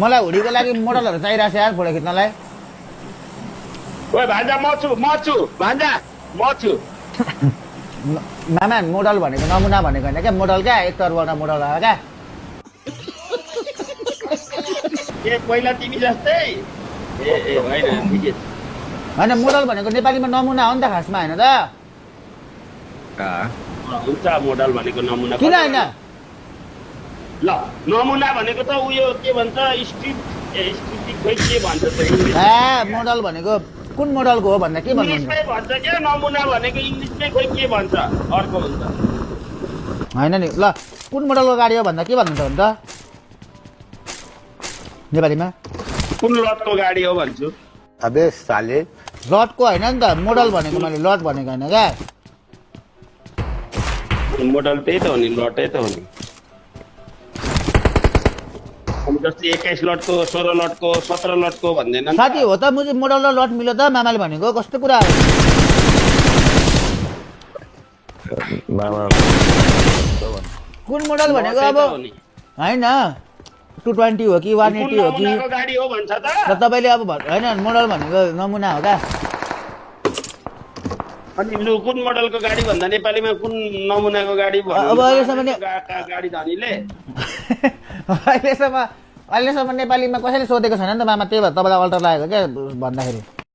मलाई हुडीको लागि मोडलहरू चाहिरहेको छ यार फोटो खिच्नलाई। ओए भान्जा म छु भान्जा म छु। मामा मोडल भनेको नमुना भनेको होइन क्या, मोडल क्या, एक तर्फबाट मोडल हो क्या। ए पहिला तिमी जस्तै ए होइन ठिकै छ। होइन मोडल भनेको नेपालीमा नमुना हो नि त खासमा, होइन त? हुन्छ मोडल भनेको नमुना किन होइन? ल नमुना भनेको त उयो के भन्छ स्ट्रिट खोइ के भन्छ त मोडल भनेको कुन मोडलको हो भन्दा के भन्नुहुन्छ? इङ्ग्लिसमै भन्छ क्या, नमुना भनेको इङ्ग्लिसमै खोइ के भन्छ अर्को हुन्छ। होइन नि, ल कुन मोडलको गाडी हो भन्दा के भन्नुहुन्छ भने त नेपालीमा? कुन लटको गाडी हो भन्छु। अबे साले लटको होइन नि त, मोडल भनेको मैले लट भनेको होइन क्या। मोडल त्यही त हो नि, लटै त हो नि। जस्तै 21 लटको 16 लटको 17 लटको भन्दैन साथी हो त, मुझे मोडल र लट मिल्यो त मामाले भनेको, कस्तो कुरा हो? कुन मोडल भनेको अब होइन 220 हो कि 180 हो कि गाडी हो भन्छ त। तपाईँले अब होइन मोडल भनेको नमुना हो क्या। अनि लु कुन मोडलको गाडी भन्दा नेपालीमा कुन नमुनाको गाडी अब अहिलेसम्म गाडी धनीले अहिलेसम्म नेपालीमा कसैले सोधेको छैन नि त मामा, त्यही भएर तपाईँलाई अल्टर लागेको क्या भन्दाखेरि।